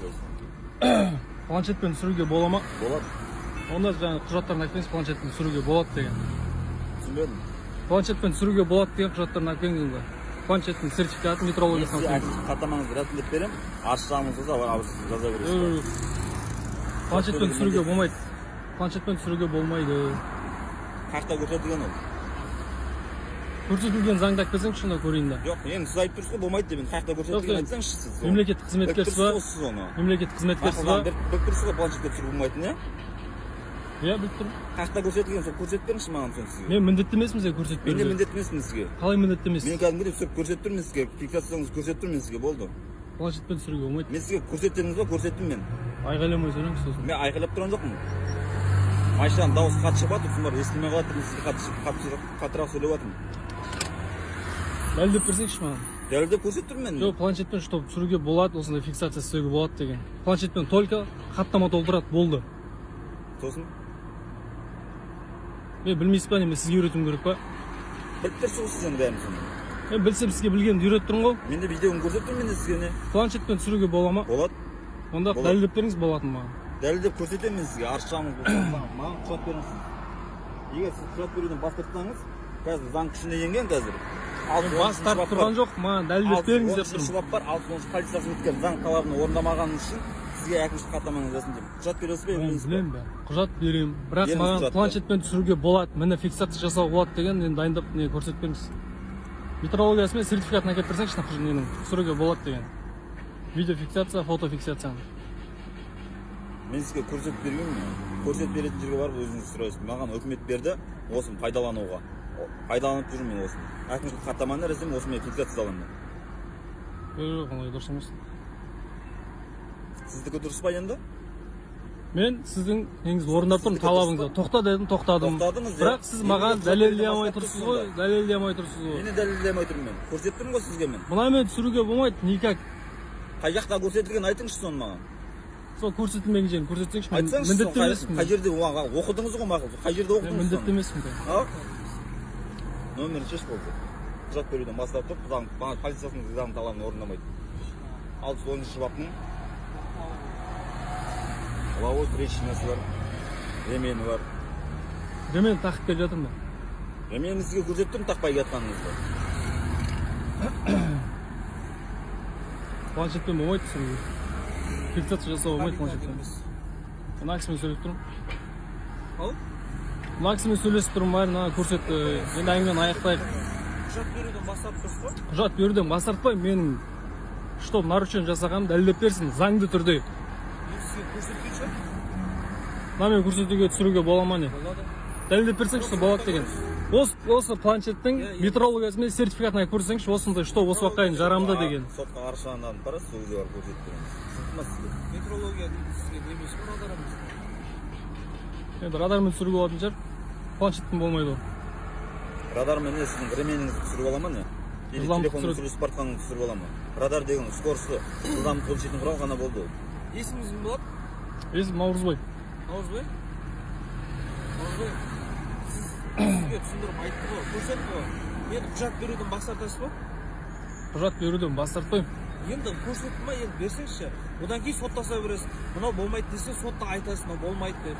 осылай. Планшетпен түсіруге бола ма? Болады. Онда жаңағы құжаттарын алып келіңіз, планшетпен түсіруге болады деген. Түсінбедім. Планшетпен түсіруге болады деген құжаттарын алып келіңіз онда. Планшеттің сертификатын, Мен метрологиясын сізге алып келіңіз. әкімшілік хаттамаңызды рәсімдеп беремін. Арыз шағымыңыз болса, арыз жаза бересіз. Планшетпен түсіруге болмайды. Планшетпен түсіруге болмайды. Қаяқта көрсетілген ол? Көрсетілген заңды алып келсеңізші, онда көрейін да. Жоқ, енді сіз айтып тұрсыз ғой, болмайды деп. Енді қаяқта көрсетілген Жоқ, айтсаңызшы сіз. Оны. Мемлекеттік Біліп қызметкерсіз тұрсыз ба? ғой сіз оны. Мемлекеттік қызметкерсіз ба? Мақұл, біліп тұрсыз ғой планшетке түсіруге болмайтынын, иә? Иә, біліп тұрмын. Қаяқта көрсетілген, сол көрсетіп беріңізші маған соны сізге. Мен міндетті емеспін сізге көрсетіп Мен де беруге. міндетті емеспін сізге. Қалай міндетті емес? Мен кәдімгідей түсіріп көрсетіп тұрмын сізге. Фиксацияңызды көрсетіп тұрмын сізге, болды. Планшетпен түсіруге болмайды. Мен сізге көрсет дедіңіз ба, көрсеттім мен. Айғайламай сөйлеңіз сосын. Мен айқайлап тұрған жоқпын. Машинаның дауысы қатты шығып жатыр, сосын барып естілмей қалады деп мен сізге қаттырақ сөйлеп жатырмын. Дәлелдеп берсеңізші маған. Дәлелдеп көрсетіп тұрмын мен. Жоқ, планшетпен чтобы түсіруге болады, осындай фиксация істеуге болады деген. Планшетпен только хаттама толтырады, болды. Сосын Мен білмейсіз ба, неме сізге үйретуім керек па? біліп тұрсыз ғой сіз енді бәрін соны. Мен білсем, сізге білгенімді үйретіп тұрмын ғой. Мен де видеоны көрсетіп тұрмын мен де сізге не. Планшетпен түсіруге бола ма? Болады. Онда Болады. дәлелдеп беріңіз болатын маған. Дәлелдеп көрсетемін мен сізге. Арыз шағымыңыз болса, маған құжат беріңіз. Егер сіз құжат беруден бас тартсаңыз, қазір заң күшіне енген қазір. Бас тартып тұрған жоқ, маған дәлелдеп беріңіз деп тұрмын. Бап бар, 610 полициясы өткен заң талабын орындамағаныңыз үшін сізге әкімшілік хаттаманы рәсімдеймін. Құжат бересіз бе, Мен бермейсіз бе? білемін бәрін. Құжат беремін, бірақ Беріңіз маған құжатты. планшетпен түсіруге болады, міне фиксация жасауға болады деген енді дайындап не көрсетіп беріңіз. Метрологиясы мен сертификатын әкеліп берсеңізші, ненің түсіруге болады деген. Видеофиксация, фотофиксацияны. Мен сізге көрсетіп бермеймін. Көрсетіп беретін жерге барып өзіңіз сұрайсыз. Маған үкімет берді осыны пайдалануға. Пайдаланып жүрмін мен осыны. Әкімшілік хаттаманы рәсімдеймін, осымен фиксация аламын мен. Жоқ, ондай дұрыс емес. Сіздікі дұрыс па енді? Мен сіздің неңізді орындап тұрмын, Сіздікі дұрыс талабыңызды. па? Тоқта дедім, тоқтадым. Тоқтадыңыз, иә. Бірақ сіз Енді маған құжат дәлелдей беруден алмай бас тұрсыз тартып ғой, тұрсыз дәлелдей алмай тұрсыз ғой. Мені дәлелдей алмай тұрмын мен. Көрсетіп тұрмын ғой сізге мен. Мынамен түсіруге болмайды, никак. Қай жақта көрсетілген айтыңызшы соны маған. Сол көрсетілмеген жерін көрсетсеңізші, мен Айтсаңызшы соны, міндетті қай, емеспін. қай жерде оған оқыдыңыз ғой мақұл. Қай жерде Мен оқыдыңыз міндетті соны? емеспін. А? Нөмірін шеш болды. Құжат беруден бас тартып, заң, маған полициясының заң талабын орындамайды. 610 баптың лобовой трещинасы бар, ремені бар. Ремень тағып келе жатырмын ба? Ременін сізге көрсетіп тұрмын тақпай келатқаныңызды. Планшетпен болмайды түсіруге. Фиксация жасауға болмайды планшетпен. Мына кісімен сөйлесіп тұрмын. Ал? Мына кісімен сөйлесіп тұрмын, бәрін мына көрсетті. Енді әңгімені аяқтайық. Құжат беруден бас тартып тұрсыз ғой? Құжат беруден бас тартпаймын, менің что нарушение жасағанымды дәлелдеп берсін, заңды түрде. Мен сізге көрсеткен шығар. Мынамен көрсетуге, түсіруге бола ма не? Болады. Дәлелдеп берсеңші, что болады деген. Осы планшеттің Иә, иә. метрологиясы мен сертификатын әкеліп көрсеңші, осындай, что осы уақытқа дейін жарамды деген. Сотқа арыз шағымданып барасыз, сол жерге барып көрсетіп береміз. Түсінікті ма сізге? Метрология сізге не емес қой, радар емес. Енді радармен түсіруге болатын шығар. Планшетпен болмайды ол. Радармен не сіздің ременіңізді түсіріп ала ма не? Или Жылдамдық телефонмен түсіреді. сөйлесіп бара жатқаныңызды түсіріп ала ма? Радар деген скорості жылдамдық өлшейтін құрал ғана болды ол. Есіміңіз кім болады? Есім Наурызбай. Наурызбай? Наурызбай, сіз сізге түсіндіріп айтты ғой, көрсетті ғой. Енді құжат беруден бас тартасыз ба? Құжат беруден бас тартпаймын. Енді көрсетті ма, енді берсеңізші. Одан кейін соттаса бересіз. Мынау болмайды десе, сотта айтасыз, мынау болмайды деп.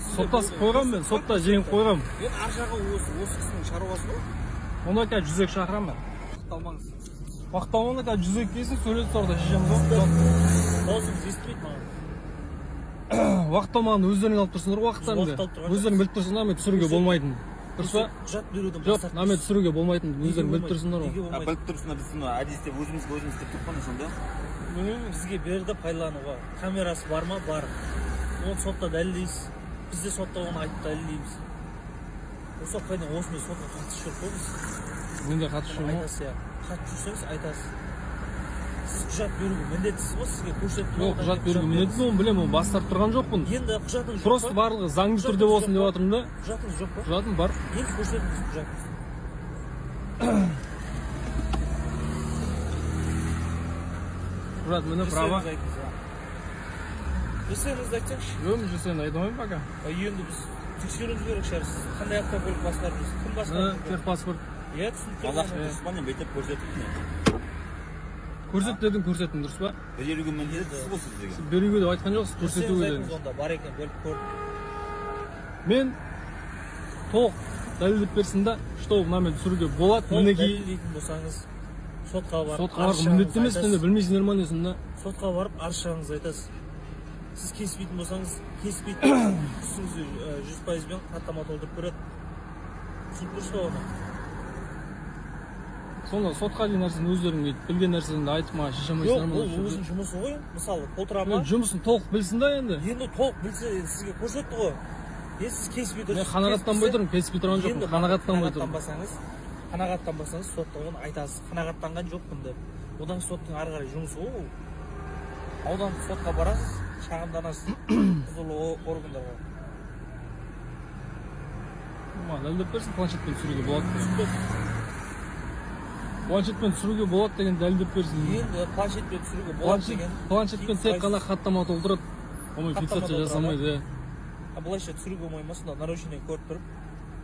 Сізде Соттасып болды. қойғанмын мен, сотта жеңіп қойғанмын. Енді ар жағы осы кісінің шаруасы ғой. Онда қазір 102 шақырамын мен. Уақыт алмаңыз. Уақыт алмағанда қазір 102 келсін, сөйлесіп орда шешеміз ғой. Дауысыңыз естілмейді маған. Уақыт алмағанда өздерің алып тұрсыңдар ғой уақыттарыңды. Уақыт алып тұрған Өздерің біліп тұрсыңдар, мен түсіруге болмайтынын. Дұрыс па? Құжат беруден бас Жоқ, тартып мына мен түсіруге болмайтынын өздерің біліп тұрсыңдар ғой. Неге А, болмайды? біліп тұрсың да, біз соны әдейі істеп өзімізге өзіміз істеп тұрып қой сонда. Білмеймін, бізге берді пайдалануға. Камерасы бар ма? Бар. Оны сотта дәлелдейсіз. Біз де сотта оны айтып дәлелдейміз. Осы уақытқа дейін осымен сотқа қатысы жоқ қой біз. Менде қатысы жоқ. Айтасыз, иә. Қатысып жүрсеңіз айтасыз. Сіз құжат беруге міндеттісіз ғой, сізге көрсетті. Жоқ, құжат беруге міндетті оны білемін, оны бас тартып тұрған жоқпын. Енді құжатыңыз жоқ Просто па? барлығы заңды түрде болсын деп жатырмын да. Құжатыңыз жоқ па? Құжатым бар. Енді көрсетіңіз құжатыңызды. Құжат міне, права. ЖСН-іңізді айтсаңызшы. Жоқ, ЖСН айта алмаймын пока. А енді біз тексеруіміз керек шығар. Сіз қандай автокөлік басқарып жүрсіз? Кім Міне басқарып жүр? техпаспорт. Иә, түсініп Қазақша тұрмын. дұрыс па не, бүйтіп көрсетіп не? Көрсет дедің, көрсеттім, дұрыс па? Беруге міндеттісіз ғой сіз деген. Беруге деп айтқан жоқсыз, Сіз көрсетуге айтыңыз, дедіңіз. Онда бар екен, бөліп көрдім. Мен толық дәлелдеп берсін да, что мынамен түсіруге болады, Толық мінекей. дәлелдейтін болсаңыз, сотқа барып Сотқа арыз баруға міндетті шағыңызды емеспін айтасыз. де, білмейсіңдер ма не сонда? Сотқа барып арыз шағыңызды айтасыз. Сіз келіспейтін болсаңыз, келіспейтін үстіңізге 100%-бен хаттама толтырып береді. Түсініп тұрсыз ба оны? Сонда сотқа дейін нәрсені өздерің бүйтіп білген нәрсені айтып, маған шеше Жоқ, алмайсыңдар ма? ол өзінің жұмысы ғой. Мысалы, толтыра ма? Мен жұмысын толық білсін да енді. Енді толық білсе, енді сізге көрсетті ғой. Енді сіз келіспей тұрсыз. Мен қанағаттанбай тұрмын, келіспей тұрған жоқпын, Енді қанағаттанбай тұрмын. Қанағаттанбасаңыз, сотта оны айтасыз. Қанағаттанған жоқпын деп. Одан соттың ары қарай жұмысы ғой ол. Аудандық сотқа барасыз, шағымданасыз құзырлы органдарға. Маған дәлелдеп берсін, планшетпен түсіруге болады деген. Түсінбедім. Планшетпен түсіруге болады деген дәлелдеп берсін. Енді планшетпен түсіруге болады деген. Планшетпен тек қана хаттама толтырады, онымен Хаттама фиксация толтырады. жасамайды, иә. А былайша түсіруге болмай ма сонда, нарушение көріп тұрып?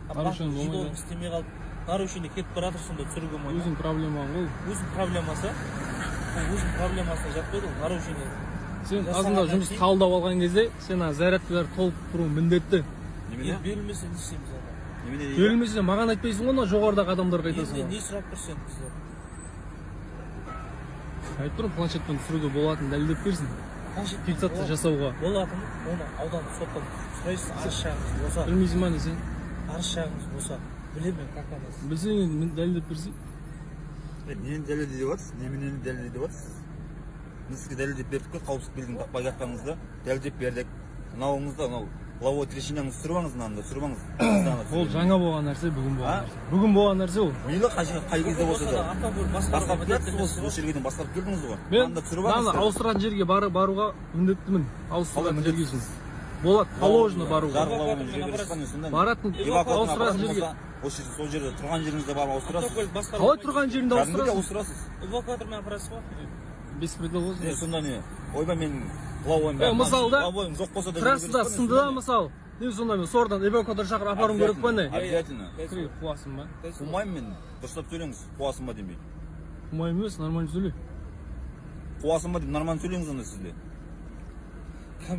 А Нарушение банк болмайды. жетоның істемей қалып, нарушение кетіп бара жатыр, сонда түсіруге болмай ма? Өзің проблемаң ғой. Өзінің проблемасы. Ол өзінің проблемасына жатпайды ол нарушение. Сен Жасағаннан азында жұмыс кейін- қабылдап алған кезде сен ана зарядкалар толып тұруы міндетті. Немене? Енді берілмесе не істейміз онда? Немене дейді? Берілмесе, маған айтпайсың ғой, мына жоғарыдағы адамдарға айтасың Енді ғой. не сұрап тұрсың енді бізден? Айтып тұрмын, планшетпен түсіруге болатынын дәлелдеп берсін. Планшетпен Фиксация жасауға. Болатын, оны аудандық соттан сұрайсыз, арыз шағыңыз болса. Білмейсің ба не сен? Арыз шағыңыз болса, білемін мен, как она. Білсең, енді дәлелдеп берсең. Нені дәлелдей деп жатырсыз? Неменені дәлелдей деп жатырсыз? Біз сізге дәлелдеп бердік қой, қауіпсіздік белгіні тақпай жатқаныңызды дәлелдеп бердік. Мынауыңызды, мынау лобовой трещинаңызды түсіріп алыңыз, мынаны да түсіріп алыңыз. Ол жаңа болған нәрсе, бүгін болған А? нәрсе. Бүгін болған нәрсе ол. Мейлі, қай кезде болса да. Автокөлік басқаруға Басқарып міндетті келатсыз ғой, емес сіз қой. осы жерге дейін басқарып келдіңіз ғой. Мен Мынаны да түсіріп мынаны алыңыз. ауыстыратын жерге баруға міндеттімін. Ауыстыратын Қалай жерге үшін. Болады, положено баруға. Жарғылаумен жүре бересіз ба не сонда? Баратын, Эвакуатормен ауыстыратын апаратын жерге. болса, осы жерде, сол жерде тұрған жеріңізде барып ауыстырасыз. Автокөлік басқаруға Қалай тұрған жерінде Кәдімгідей ауыстырасың? ауыстырасыз. Эвакуатормен апарасыз ба? Беспредел Не болсын. сонда не? Ойбай, мен лобовойым Е, мысалы да, лобовойым жоқ болса да жүре трассада бересіз ба не сынды да, сонда не? мысалы. Не сонда мен сордан эвакуатор шақырып апаруым керек па не? Обязательно. Кіре қуасың ба? Қумаймын мен. Дұрыстап сөйлеңіз. Қуасың ба демей. Қумаймын емес, нормально сөйле. Қуасың ба деп нормально сөйлеңіз онда сіз де.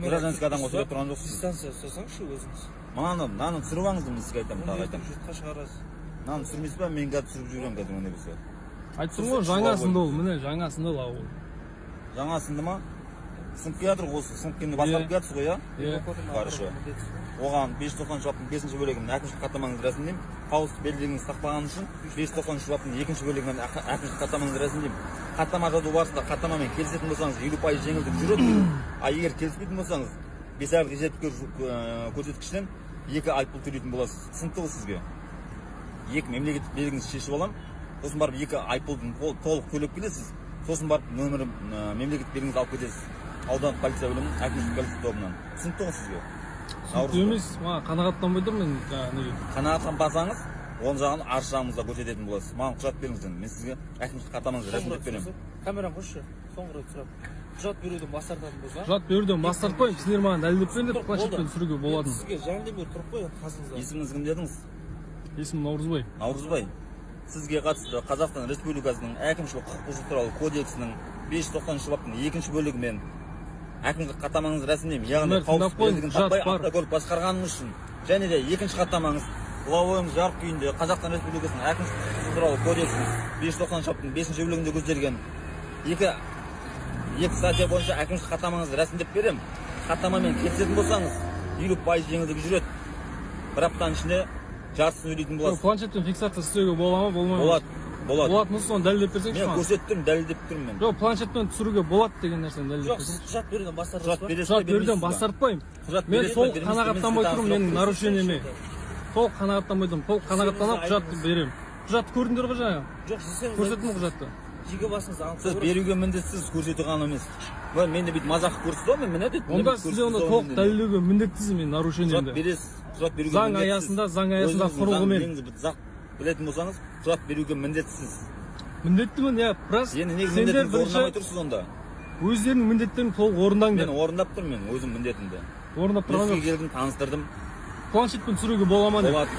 Гражданский адамға сөйлеп тұрған жоқсыз. Дистанция ұстасаңызшы өзіңіз. Мынаны түсіріп алыңыз, мен сізге айтамын, тағы айтамын. Жұртқа шығарасыз. Мынаны түсірмейсіз ба? Мен қазір түсіріп жіберемін қазір ондай болса. Айтып тұрмын ғой, жаңа сынды ол, міне жаңа сынды ол ол. Жаңа сынды ма? Сынып келе жатыр ғой осы. Сынып келгенде басқарып Иә. келе жатсыз ғой, иә? Иә. Эвакуатормен Хорошо. апаруға міндетсіз ғой. Оған 590 баптың 5 бөлігімен әкімшілік хаттамаңызды рәсімдеймін. Қауіпсіздік белдігіңізді тақпағаны үшін 593 баптың 2 бөлігімен әкімшілік хаттамаңызды рәсімдеймін. Хаттама жазу барысында хаттамамен келісетін болсаңыз, 50% жеңілдік жүреді. А егер келіспейтін болсаңыз, 5 айлық есептік көрсеткіштен 2 айыппұл төлейтін боласыз. Түсінікті ғой сізге? Екі мемлекеттік белгіңізді шешіп аламын. Сосын барып екі айыппұлдың толық төлеп келесіз. Сосын барып нөмірі мемлекеттік белгіңізді алып кетесіз. Аудандық полиция бөлімінің әкімшілік полиция тобынан. Түсінікті ғой сізге? Түсінікті емес, маған қанағаттанбай тұрмын мен жаңағы неге. Қанағаттанбасаңыз, оң жағын арыз жағымызда көрсететін боласыз. Маған құжат беріңіз енді. Мен сізге әкімшілік хаттамаңызды рәсімдеп беремін. Камераны қойшы. Соңғы рет сұрап. Құжат беруден бас тартатын болса. Құжат беруден бас тартпаймын, сендер маған дәлелдеп беріңдер, Тұр, планшетпен болды. түсіруге болатын. Сізге жаңадан бері тұрып қой енді қасыңызда. Есіміңіз кім дедіңіз? Есімім Наурызбай. Наурызбай. Сізге қатысты Қазақстан Республикасының әкімшілік құқық бұзу туралы кодексінің 593 баптың 2 бөлігімен әкімшілік хаттамаңызды рәсімдеймін. Яғни Тыңдап қауіпсіздік қойыңыз, белдігін құжат тақпай бар. автокөлік басқарғаныңыз үшін және де екінші хаттамаңыз лобовойыңыз жарық күйінде Қазақстан Республикасының әкімшілік құқық бұзу туралы кодексінің 593 баптың 5 бөлігінде көзделген екі статья бойынша әкімшілік хаттамаңызды рәсімдеп беремін. Хаттамамен келісетін болсаңыз, 50% жеңілдік жүреді. Бір аптаның ішінде жартысын төлейтін боласыз. Планшетпен фиксация істеуге бола ма, болмай ма? Болады, болады. Болатын болса, соны дәлелдеп берсеңші Мен маған. көрсетіп тұрмын, дәлелдеп тұрмын мен. Жоқ, планшетпен түсіруге болады деген нәрсені дәлелдеп Жоқ, сіз берсеңші. құжат беруден бас Құжат тартасыз ба? бересіз бе, Құжат беруден бермейсіз бас ба? тартпаймын. Құжат Мен бересіз бе, толық бермейсіз бе? қанағаттанбай Мен тұрмын сізге менің тағы нарушениеме. Толық қанағаттанбай тұрмын. Толық қанағаттанып құжатты беремін. Құжатты көрдіңдер ғой жаңа? Жоқ, десеңіз. Көрсеттім ғой құжатты. Жеке басыңызды анықтау Сіз керек. беруге міндетсіз, көрсету ғана емес. Міне, мен де бүйтіп мазақ қылып көрсетті ғой, мен міне дейді. Онда сізде онда толық дәлелдеуге міндеттісіз менің Құжат нарушениемді. бересіз, құжат беруге Заң міндеттісіз. аясында, заң аясында Өзіңіздің құрылғымен. заң заң білетін болсаңыз, құжат беруге міндеттісіз. Міндеттімін, иә, біраз Енді неге сендер міндетіңізді бірінші орындамай тұрсыз онда? өздерінің міндеттерін толық орындаңдар. Мен орындап тұрмын мен өзім міндетімді. Орындап Мен тұрған сізге жоқ. келдім, таныстырдым. Планшетпен түсіруге бола ма деп. Болады.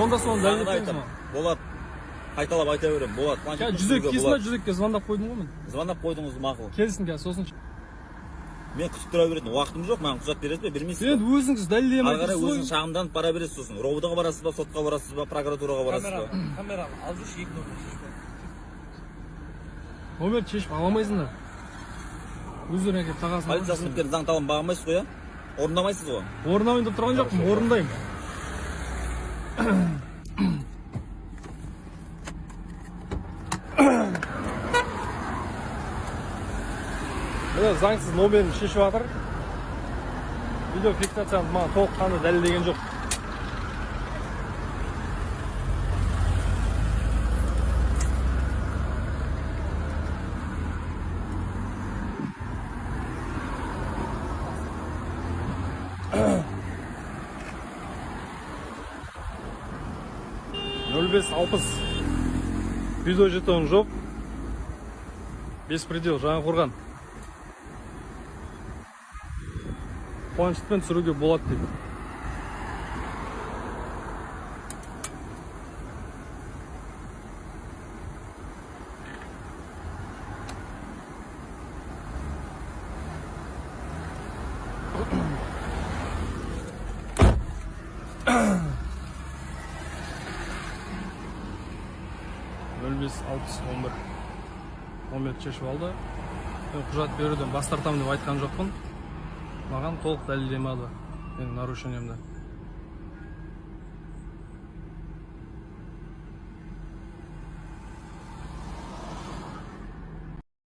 Онда соны Тағы да дәлелдеп беріңіз айтамын. маған. Болады. Қайталап айта беремін, болады. Қазір Планшетпен 102 түсіруге ма, болады. 102-ге звондап қойдым ғой мен. Звондап қойдыңыз, мақұл. Келсін қазір сосын. Мен күтіп тұра беретін уақытым жоқ, маған құжат бересіз бе, бермейсіз бе? Енді өзіңіз дәлелдемей Ары қарай тұрсыз ғой. өзіңіз шағымданып бара бересіз сосын. РОВД ға барасыз ба, сотқа барасыз ба, прокуратураға барасыз ба? Камераны алып жүрші, екі номер шешіп ал. Номер шешіп ала алмайсыңдар. Өздерің әкеліп тағасың. Полиция қызметкерінің заң талабын бағынбайсыз ғой, иә? Орындамайсыз ғой. Орындамайын деп тұрған жоқпын, орындаймын. Міне, заңсыз номерін шешіп жатыр. Видеофиксацияны маған толыққанды дәлелдеген жоқ. 0560, видео жетон жоқ, беспредел. Жаңақорған, планшетпен түсіруге болады дейді. 0560 11, номерді шешіп алды. Мен құжат беруден бас тартамын деп айтқан жоқпын. Маған толық дәлелдемеді менің нарушениемді.